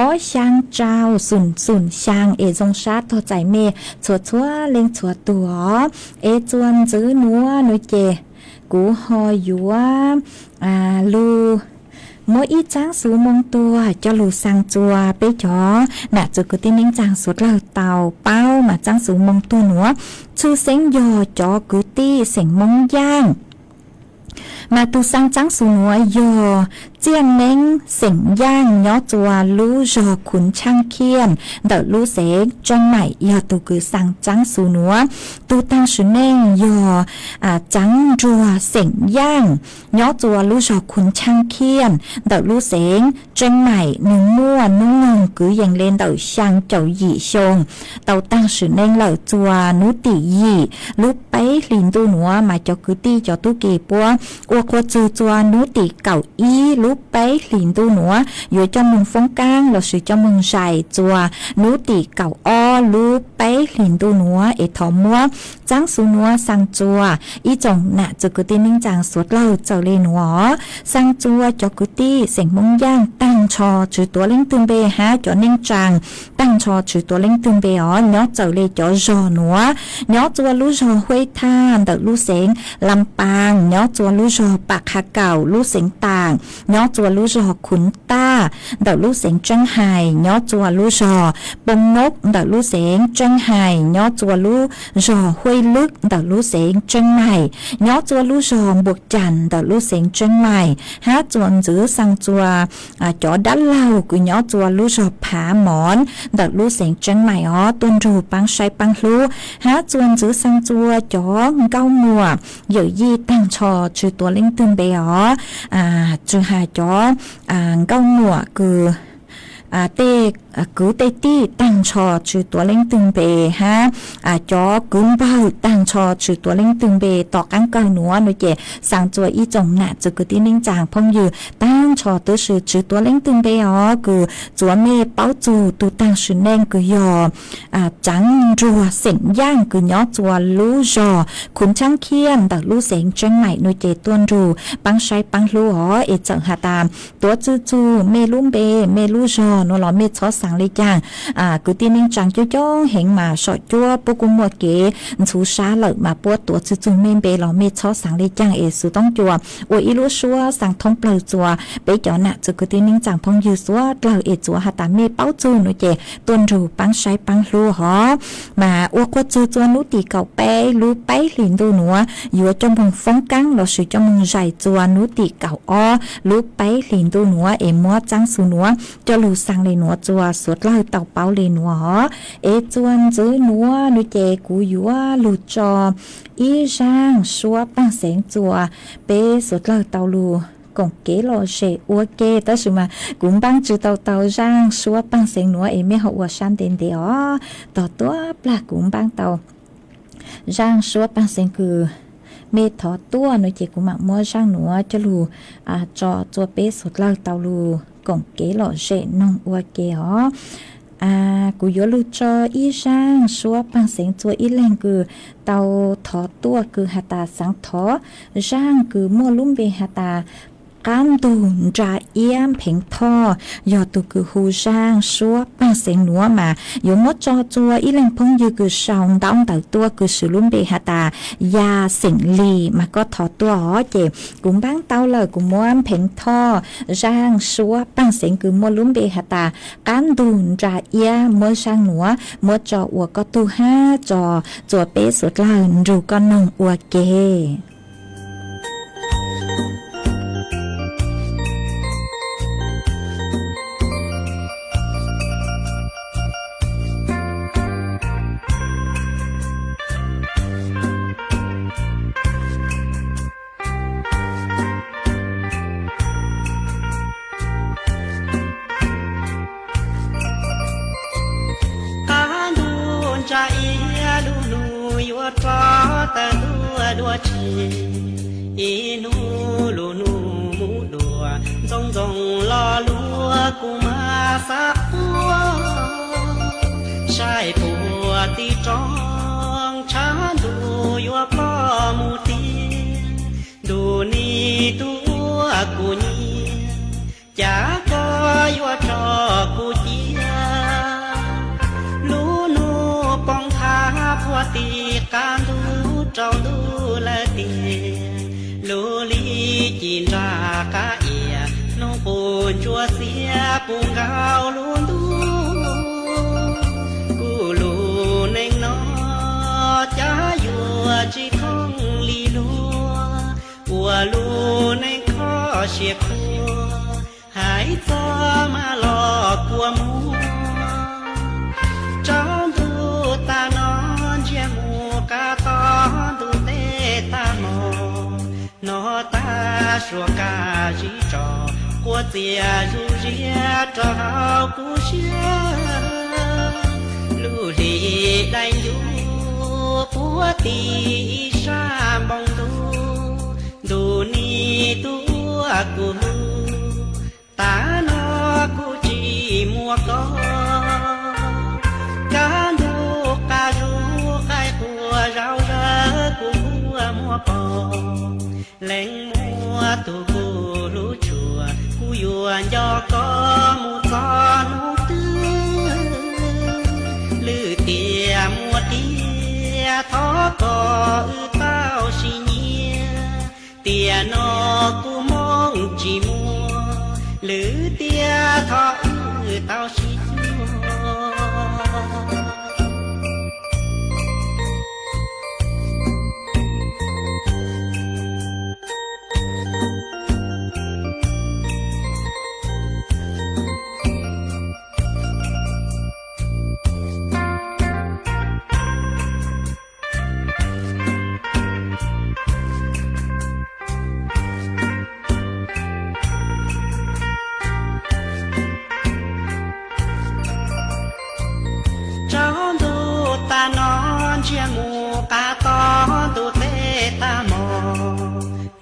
ob xyaa rau xum xum xyaa es zoo sab tog txais mej txhua txhua leej txhua tug os. Es txua ntxiv nuav nuav ces kuv ho yuav lug muab ib tsaab xuv moo tuag coj lug xaa txua peb cov nam txwv kwv tij neej tsaa suav dlawg tau paub mas tsaab xuv moo tuag nuav tshwj xeeb yog cov kwv tij xeem Moob Yaaj. Mas tug xaa tsaab xuv nuav yog Txiaj Neeb xeem Yaaj nyob txua lub zog Khuv Tshaaj Khiaj ntawm lub xeev Tseeb Maim yog tug kws xaa tsaab xuv nuav. Tug taag sim neej yog Tsaav Nruag xeem Yaaj nyob txua lub zog Khuv Tshaaj Khiaj ntawm lub xeev Tseeb Maim, nwg muaj nub nyoog kwv yees le ntawm xyaa caum yim xyoo, tau taag sim neej lawm txua nub tim yim lub peb hlis ntuj nuav mas cov kwv tij cov tub ki puab ua qhua txug txua nub tim kaum ib lub peb hlis ntuj nuav yuav coj moog foob kaab lossis coj moog zais txua nub tim kaum ob lub peb hlis ntuj nuav es thov muab tsaab xuv nuav xaa txua ib tsoom nam txwv kwv tij neej tsaa suav dlawg txawm le nuav. Xaa txua cov kwv tij xeem Hmoob Yaaj taag nrho tsi tuav leej twg npe hab cov neej tsaa taag nrho tsi tuav leej twg npe os, nyob txawm le cov zog nuav, nyob txua lub zog Huab Thaj ntawm lub xeev Lam Paas, nyob txua lub zog Pam Qha Kaum lub xeev Taam, nyob txua lub zog Khuv Taj ntawm lub xeev Tseeb Hais, nyob txua lub zog Poo Nob ntawm lub xeev Tseeb Hais, nyob txua lub zog Huaj Lwb ntawm lub xeev Tseeb Maim, nyob txua lub zog Npuag Cam ntawm lub xeev Tseeb Maim, hab txua ntxiv xaa txua cov dab laug kws nyob txua lub zog Phav Mov ntawm lub xeev Tseeb Maim os tuaj nrug paab saib paab hlub, hab txua ntxiv xaa txua cov nkauj muam yawm yij taag nrho tsi tuav leej twg npe os, tsi has cov nkauj muam kws tej kwv tej tij taag nrho tsi tuav leej twg npe hab cov kwv npawg taag nrho tsi tuav leej twg npe. Tom qaab kawg nuav nuav ces xaa txua ib tsoom nam txwv kwv tij neej tsaa phooj ywg taag nrho tub si tsi tuav leej twg npe os, kws txuav mej paub txug tug taag sim neej kws yog Tsaav Nruag xeem Yaaj kws nyob txua lub zog Khuv Tshaab Khiaj ntawm lub xeev Tseeb Maim nuav ces tuaj nrug paab saib paab hlub os. Es txawm has tas tuav tsi txug mej lub npe, mej lub zog, nuav los mej txhob xaav le caag. Kwv tij neej tsaa coob coob heev mas saum cuab puab kuj muaj kev ntxhuv sab lawm mas puab tuav txug txug mej npe los mej txhob xaav le caag es xuv toob cua ua ib lub suab xaa thoob plawg txua peb cov nam txwv kwv tij neej tsaa phooj ywg suav dlawg es txuav has tas mej paub txug nuav ces tuaj nrug paab saib paab hlub hov. Mas ua quaj txug txua nub tim kaum peb lub peb hlis ntuj nuav yuav coj moog foob kaab lossis coj moog zais txua nub tim kaum ob lub peb hlis ntuj nuav es muab txaab xu nuav coj lug xaa le nuav txua suav dlawg tau paub le nuav hov. Es txua ntxiv nuav nuav ces kuv yuav lug tso ib zaaj suab paag xeev txua peb suav dlawg tau lug koom kev lom zem ua ke, tab sis mas kuv npaab tsi tau tau zaaj suab paag xeev nuav es mej ho ua sab ntev ntev os. Tog tuab plag kuv npaab tau zaaj suab paag xeev kws mej thov tuaj nuav ces kuv maam muab zaaj nuav coj lug tso txua peb suav dlawg tau lug koom kev lom zem noog ua ke os. Kuv yuav lug tso ib zaaj suab paag xeev txua ib leeg kws tau thov tuaj kws has tas xaav thov zaaj kws muaj lub npe has tas qab ntug nra iab npheev thoj, yog tug kws hu zaaj suab paag xeev nuav mas yuav muab tso txua ib leeg phooj ywg kws sau ntaub ntawv tuaj kws swv lub npe has tas Ya Xeem Lis mas koj thov tuaj os. Ces kuv npaab tau lawm, kuv muab npheev thoj zaaj suab paag xeev kws muaj lub npe has tas qab ntug nra iab muab zaaj nuav muab tso ua koj tug hab tso txua peb suav dlawg nrug koj noog ua ke. Qab ntug ntsa iab lub nub yuav rov tawm tuaj dua tsi, ib nub lub nub mus dua, ntxoov ntxoo lo lua kuv mas xav quaj, saib puag tim roob tshav ntuj yuav ploj mus tiag, ntuj nig tug uas kuv nyiam, cas koj yuav tso kuv ciaj. Lub nub poob thab puag tim qab ntug rau ntuj lawm tiag, lub lig ci nra qab iav, noog qus ntsuab xiab puv nkaus lub ntuj. Kuv lub neej no cas yuav tsis thooj li luag, ua lub neej kho siab khuav, hais txog mas los kua muag. Tsaus ntuj tag no ntsiag mus qab tog ntuj teb tag hmo, no tag suas kaj zib tso, quas txias zuj ziab rau hauv kuv siab. Lub hli dai ncuv puag tim ib sab npoo ntuj, ntuj nig tug uas kuv hlub, tag no kuv tsis muaj koj. Kaj ntug qab zub qaib qua zau zawg kuv quaj muab pom, leej muab tug kuv hlub tshua, kuv yuav nco koj mus txog hnub twg. Lwm tiam muaj tiag thov kom wb tau sib nyiag, tiam no kuv moo tsis muaj, lwm tiam thov wb tau sib cuag. Tsaus ntuj tag no ntsiag mus qab tog ntuj teb tag hmo,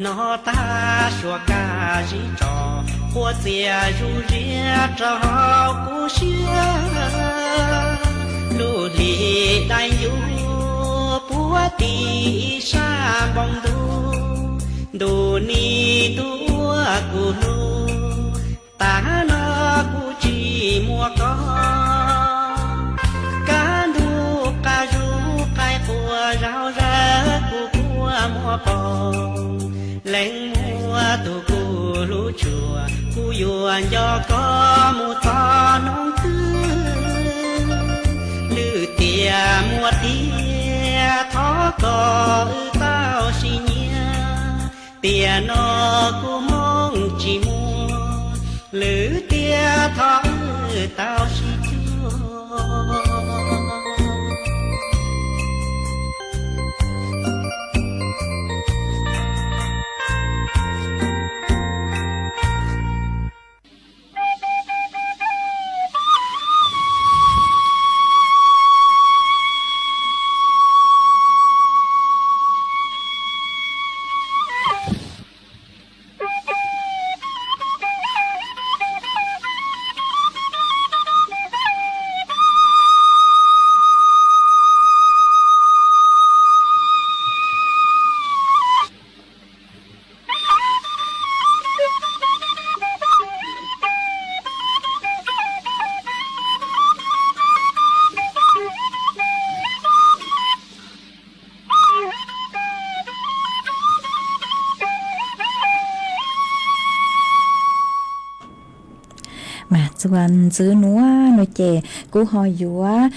no tag suas kaj zib tso, quas txias zuj ziab rau hauv kuv siab. Lub hli dai ncuv puag tim ib sab npoo ntuj, ntuj nig tug uas kuv hlub, tag no kuv tsis muaj Koj, kaj ntug qab zub qaib qua zau zawg kuv quaj muaj poob. Leej muaj tus kuv hlub tshua, kuv yuav nco koj mus txog hnub twg. Lwm tiam muaj tiag thov kom wb tau sib nyiam, tiam no kuv moo tsis muaj, lwm tiam thov wb tau sib cuag. Mas txuas ntxiv nuav no ces kuv ho yuav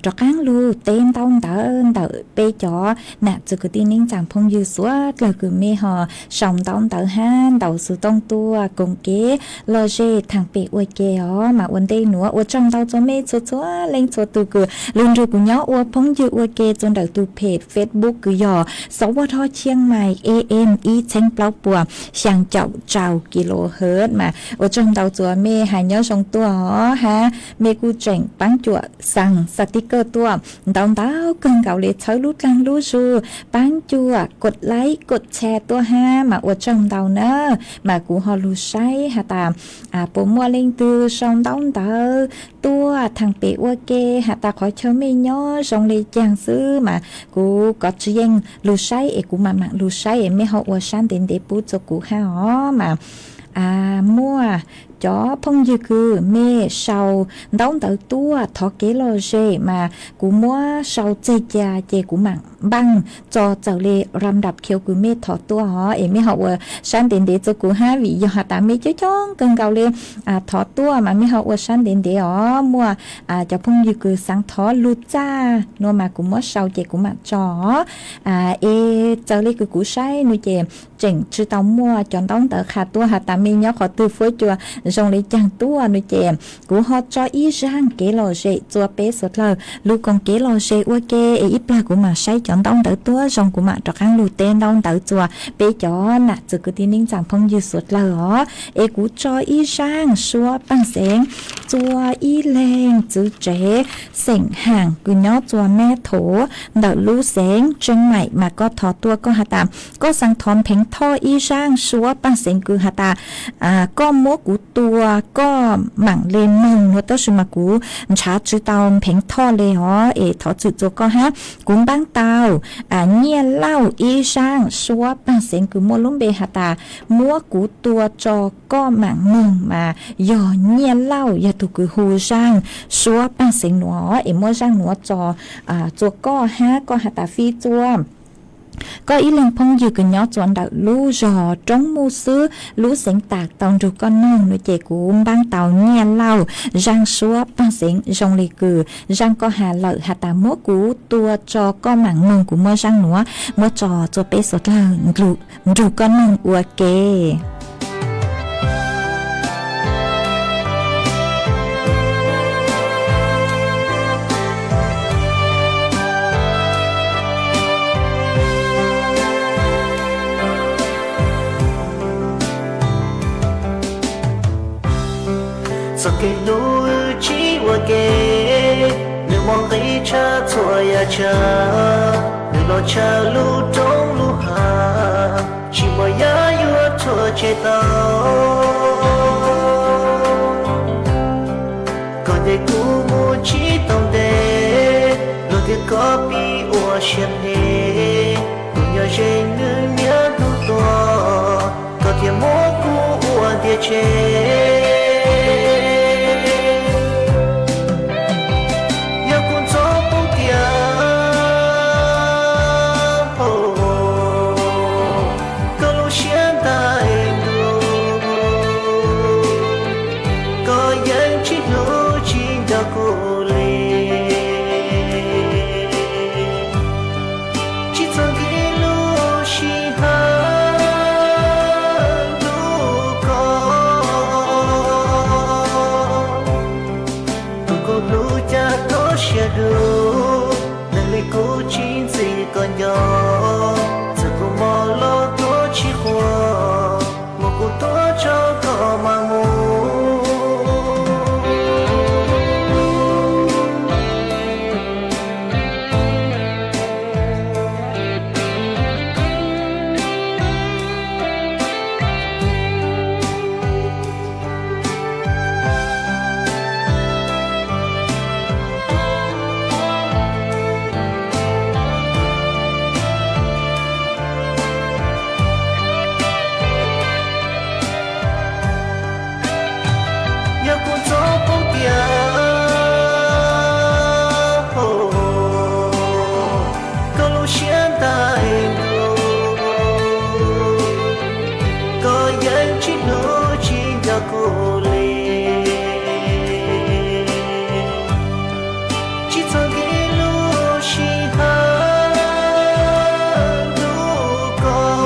rov qaab lug teb ntaub ntawv ntawm peb cov nam txiv kwv tij neej tsaa phooj ywg suav dlawg kws mej ho sau ntaub ntawv hab ntaus xuv tooj tuaj koom kev lom zem thaam pem ua ke os. Mas ua ntej nuav ua tsaug ntau txug mej txhua txhua leej txhua tug kws lug nrug kuv nyob ua phooj ywg ua ke txug ntawm tug phem Facebook kws yog Xov Vaj Thoj Chiang Mai A M ib txheeb plaub puas xyaa caum rau kilohertz. Mas ua tsaug ntau txug mej has nyob zoo tuaj os hab mej kuj tseem paab cuam xaa xaa tib kawj tuaj ntau ntau kawg nkaus le txhawb lub dlaag lub zug paab cuam kod like kod share tuaj hab mas ua tsaug ntau na. Mas kuv ho lug saib has tas puas muaj leej twg sau ntaub ntawv tuaj thaam pem ua ke has tas qhov chaw mej nyob zoo le caag xwb mas kuv kov tsi yeej lug saib es kuv mam maam lug saib es mej ho ua sab ntev ntev pub txug kuv hab os. Mas muaj cov phooj ywg kws mej sau ntaub ntawv tuaj thov kev lom zem mas kuv muab sau txeg ca ces kuv maam npaaj txog txawm le ram dap khiu kws mej thov tuaj os es mej ho ua sab ntev ntev txug kuv hab vim yog has tas mej coob coob kawg nkaus le thov tuaj mas mej ho ua sab ntev ntev os. Muaj cov phooj ywg kws xaav thov lug txaj nuav mas kuv muab sau ces kuv maam tso os. Es txawm le kws kuv saib nuav ces tseem tsi tau muaj cov ntaub ntawv qha tuaj has tas mej nyob qhov twg fuab cua zoo le caag tuaj nuav ces kuv ho tso ib zaaj kev lom zem txua peb suav dlawg lug koom kev lom zem ua ke es ib plag kuv maam saib cov ntaub ntawv tuab zoo kuv maam rov qaab lug teb ntaub ntawv txua peb cov nam txiv kwv tij neej tsaa phooj ywg suav dlawg os. Es kuv tso ib zaaj suab paaj xeev txua ib leeg txiv tsev xeem Haam kws nyob txua Mab Thuv ntawm lub xeev Tsheej Maim mas koj thov tuaj koj has tas koj xaav thov Npheev Thoj ib zaaj suab paaj xeev kws has tas koj muab kuv tua koj maam le moog nuav tab sis mas kuv nrhav tsi tau Npheev Thoj le os es thov txim txua koj hab. Kuv npaab tau Nyiaj Lauj ib zaaj suab paaj xeev kws muaj lub npe has tas muab kuv tua tso koj maam moog mas yog Nyiaj Lauj yog tug kws hu zaaj suab paaj xeev nuav es muab zaaj nuav tso txua koj hab koj has tas fib txua koj ib leeg phooj ywg kws nyob txua ntawm lub zog Roob Muj Xwb lub xeev Tas tau nrug koj noog nuav ces kuv npaab tau Nyiaj Lauj zaaj suab paaj xeev zoo le kws zaaj koj has lawm has tas muab kuv tua tso koj maam noog kuv muab zaaj nuav muab tso txua peb suav dlawg nrug koj noog ua ke. Txoj kev hlub wb tsis ua ke, nws muaj nqis tshaj txhua yam tshav, nws los tshaj lub roob lub hav, tsis muaj yam yuav rhuav tshem tau. Koj ntes kuv mus tsis tau ntev, luag tias koj pib ua siab ntev, tus nyob ze nws niaj hnub tuag, koj thiaj muab kuv ua ntiag tseg. Tsis hlub tsis nco kuv li, tsis txog nkim lub sij hawm hlub koj.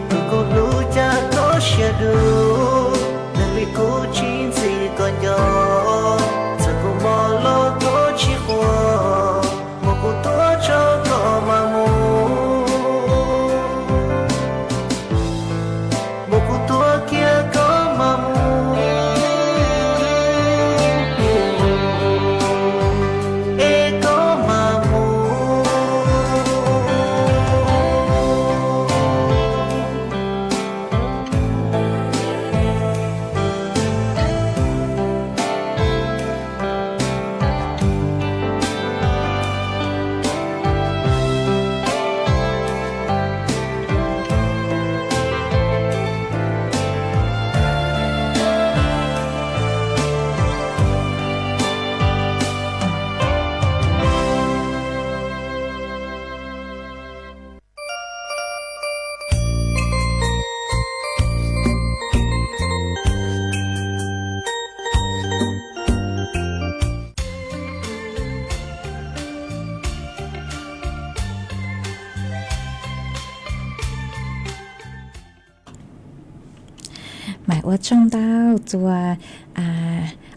Tus kuv hlub cas txoj sia dub, nws li kuv tsis ntxim koj nco. Txawm kuv mob los kuv tsis quaj, muab kuv tuav tso koj mam mus, muab kuv tuav kiag koj mam mus, es koj mam mus. Mas ua tsaug ntau txhua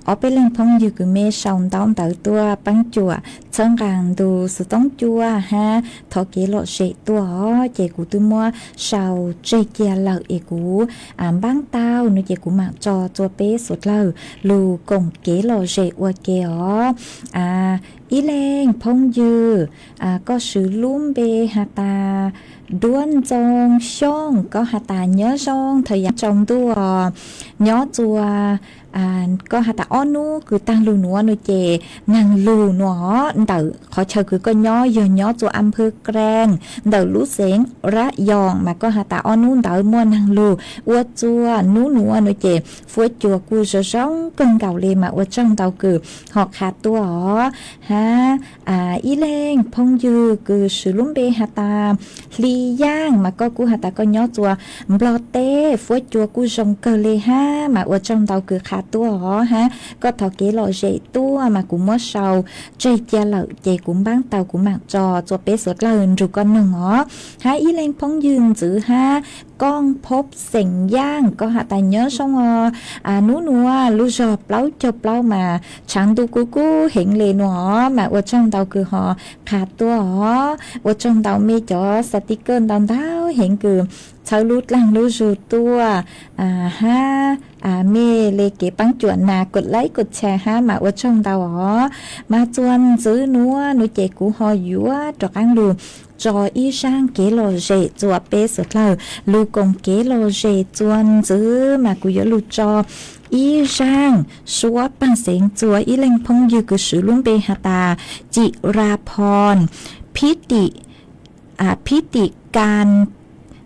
ob peb leeg phooj ywg kws mej sau ntaub ntawv tuaj, Paab Cuam txhawb nqaa ntu xov tooj cua hab thov kev lom zem tuaj os. Ces kuv twb muab sau tseg kiag lawm es kuv npaab tau no ces kuv mam tso tsua peb suav dlawg lug koom kev lom zem ua ke os. Ib leeg phooj ywg, koj swv lub npe has tas Duab Ntxoo Xyooj, koj has tas nyob zoo thaj yam tsaus ntuj, nyob tsua, koj has tas ob nub kws taag lug nuav no ces naag lug nuav ntawm qhov chaw kws koj nyob yog nyob tsua a phawv Kraaj ntawm lub xeev Rab Yoos mas koj has tas ob nub ntawd muaj naag lug, ua tsua nub nuav no ces fuab cua kuj zoo zoo kawg nkaus le mas ua tsaug ntau kws ho qha tuaj os. Hab ib leeg phooj ywg kws swv lub npe has tas Hli Yaaj mas koj kuj has tas koj nyob tsua Nplog teb, fuab cua kuj zoo kawg le hab mas ua tsaug ntau kws qha tuaj os. Hab koj thov kev lom zem tuaj mas kuv muab sau tseg cia lawm ces kuv npaab tau kuv mam tso tsua peb suav dlawg nrug koj noog os. Hab ib leeg phooj ywg ntxwv hab Kooj Phob Xeem Yaaj, koj has tas nyob zoo os, nub nuav lub zog plaub caug plaub mas tshaav ntuj kub kub heev le nuav mas ua tsaug ntau kws ho qha tuaj os. Ua tsaug ntau mej cov xa ti kawj ntau ntau heev kws txhawb lub dlaag lub zug tuaj hab mej le kev paab cuam nas kod laib kod tshee hab mas ua tsaug ntau os. Mas tsua ntxwv nuav nuav ces kuv ho yuav rov qaab lug tso ib zaaj kev lom zem tsua peb suav dlawg lug koom kev lom zem. Tsua ntxwv mas kuv yuav lug tso ib zaaj suab paag xeev tsua ib leeg phooj ywg kws swv lub npe has tas Cim Ra Phoo, Phib Tim, Phib Tim Ka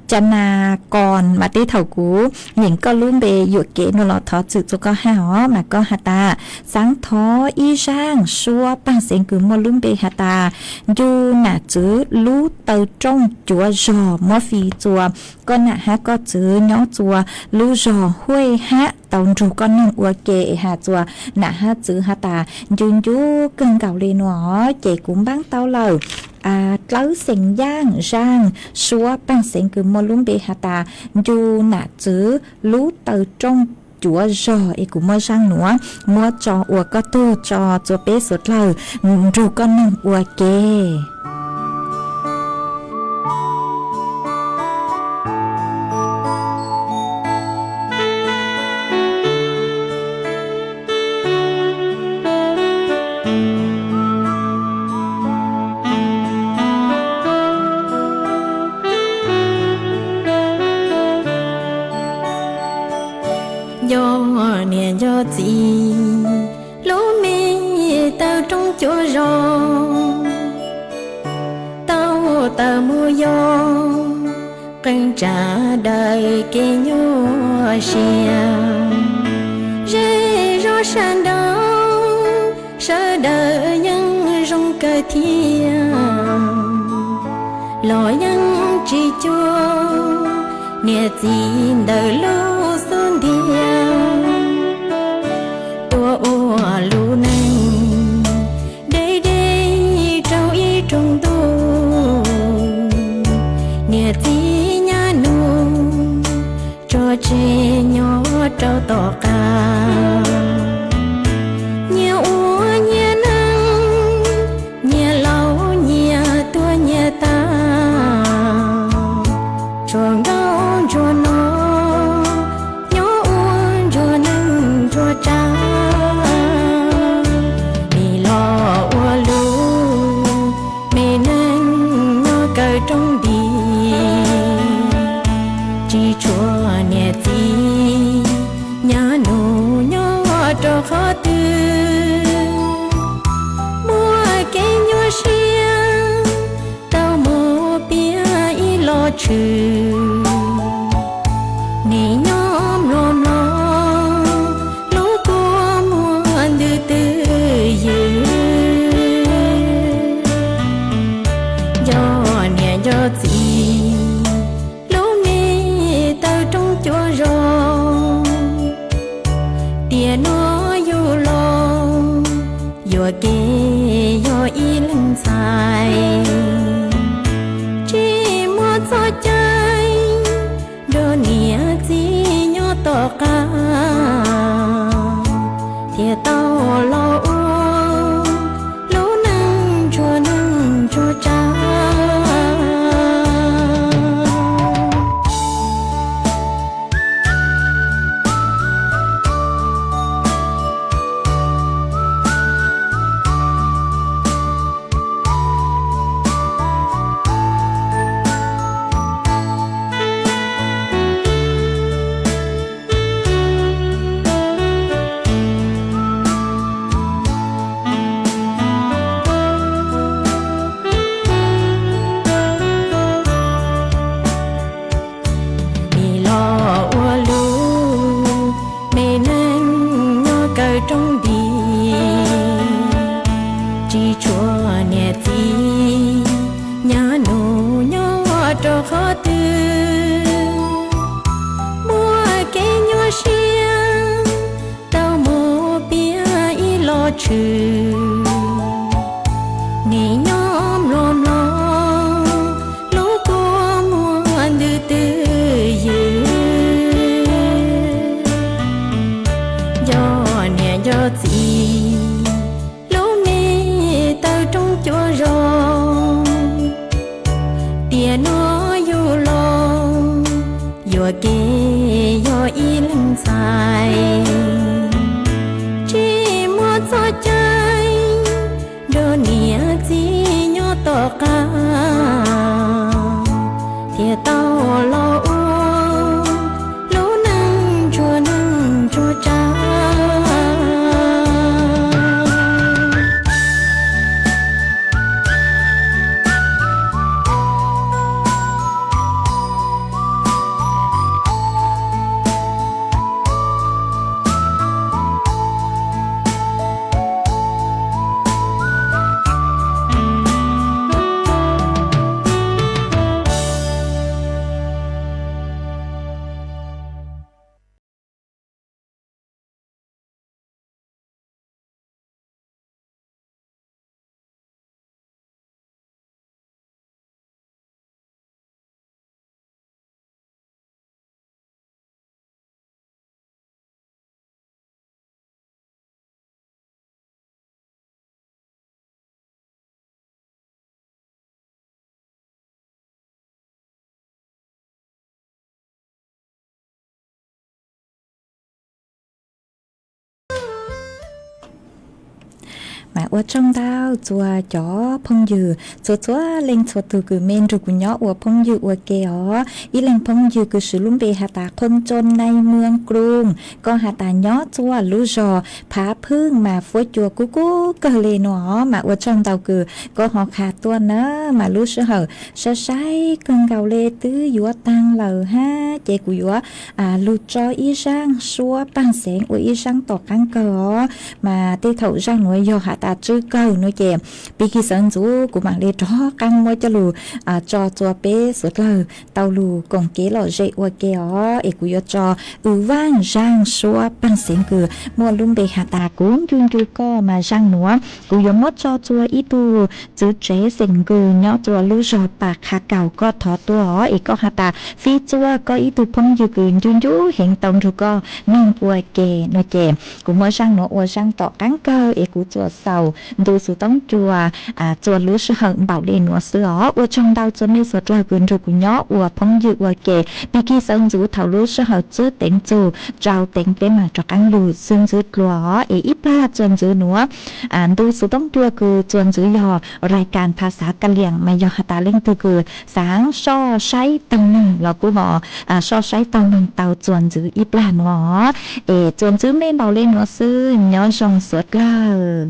Ca Na Koos mas teb thaum kuv yeem koj lub npe yuam kev nuav los thov txim tsua koj hab os. Mas koj has tas xaav thov ib zaaj suab paag xeev kws muaj lub npe has tas Ncu Nam Txwv Lub Taw Rooj Cuav Zog, muab fim tsua koj nam hab koj txwv nyob tsua lub zog Huaj hab tau nrug koj noog ua ke es has tsua nam hab txwv has tas ncu ncu kawg nkaus le nuav os. Ces kuv npaab tau lawm dlawb xeem yaaj zaaj suab paag xeev kws muaj lub npe has tas Ncu Nam Txwv Lub Taw Rooj Cuav Zog es kuv muab zaaj nuav muab tso ua koj tug tso tsua peb suav dlawg nrug koj noog ua ke. Nco niam nco txiv, lub me taw rooj cuav zog, tau taws mus yog qee tsav daws kev nyuaj siab. Zej zog sawv daws, sawv daws yeej zoo kawg thiab, los yeej tsis cuag Niam txiv ntawm lub xub ntiag tuaj ua lub neej deb deb rau ib rooj ntuj. Niam txiv nyab nus tso tseg nyob rau tom qab. Nyias ua nyias neej, nyias laus nyias tuag nyias tas. Tsuas nkauj ntsuag no nyob ua ntsuag neej ntsuag tsav. Nim los ua lub me neej nyob kaw rooj nti, tsis tshua niam txiv nyab nus nyob rau qhov twg. Muaj kev nyuaj siab tau mus piav ib los tshwm, nim nyob mlom mlom lub kua muag ntws twj ywm. Nco niam nco txiv lub me taw rooj cua zos, tiam no yug los yuam kev yog ib leeg ntxhais. Tsis muaj txoj cai nrog niam txiv nyob tom qab, thiaj tau los ua lub neej ntsuag neej ntsuag tsav. Nim los ua lub me neej nyob kaw rooj nti, tsis tshua niam txiv nyab nus nyob rau qhov twg. Muaj kev nyuaj siab tau mus piav ib los tshwm, nim nyob mlom mlom lub kua muag ntws twj ywm. Nco niam nco txiv lub me taw rooj cua zos, tiam no yug los yuam kev yog ib leeg ntxhais. Tsis muaj txoj cai nrog niam txiv nyob tom qab, thiaj tau los ua lub neej ntsuag neej ntsuag tsav. Mas ua tsaug ntau txhua cov phooj ywg txhua txhua leej txhua tus kws me nrug kuv nyob ua phooj ywg ua ke os. Ib leeg phooj ywg kws swv lub npe has tas Qhoo Tso Nai Muas Kruj, koj has tas nyob txhua lub zog Phav Phwj mas fuab cua kub kub kawg le no os. Mas ua tsaug ntau kws koj ho qha tuaj na. Mas lub sij hawm sai sai kawg nkaus le twb yuav taag lawm hab, ces kuv yuav lug tso ib zaaj suab paag xeev ua ib zaaj tom qaab kawg os. Mas tej thaum zaaj nuav yog has tswb kawg no ces pig kig sawv ntxuv kuv mam li rov qab muab coj lug tso txua peb suav dlawg tau lug koom kev lom zem ua ke os. Es kuv yuav tso w vaaj zaaj suab paaj xeev kws muaj lub npe has tas Kuv Ncu Ncu Koj mas zaaj nuav. Kuv yuav muab tso txua ib tug txwv tsev xeem nkws nyob rua lub zog Pas Qha Kaus, koj thov tuaj os, es koj has tas fib txuaj koj ib tug phooj ywg kws ncu ncu heev tau nrug koj mloog ua ke no ces kuv muab zaaj nuav ua zaaj tom qaab kawg es kuv txuas xaus ntu xuv toob cua txua lub sij hawm npaum le nuav xwb os. Ua tsaug ntau txua mej suav dlawg kws nrug kuv nyob ua phooj ywg ua ke. Pig kig sawv ntxuv thaum lub sij hawm txwb teev txug rau teev peb mam rov qaab lug xwb ntxwv dlua os. Es ib plag txuas ntxwv nuav ntu xuv toob cua kws txuas ntxwv yog rais kas phas xav ka liam mas yog has tas leej twg kws xaav soj saib taug neeg los kuj ho soj saib taug neeg tau txuas ntxwv ib plag nuav. Es txuas ntxwv mej npaum le nuav xwb, nyob zoo suav dlawg.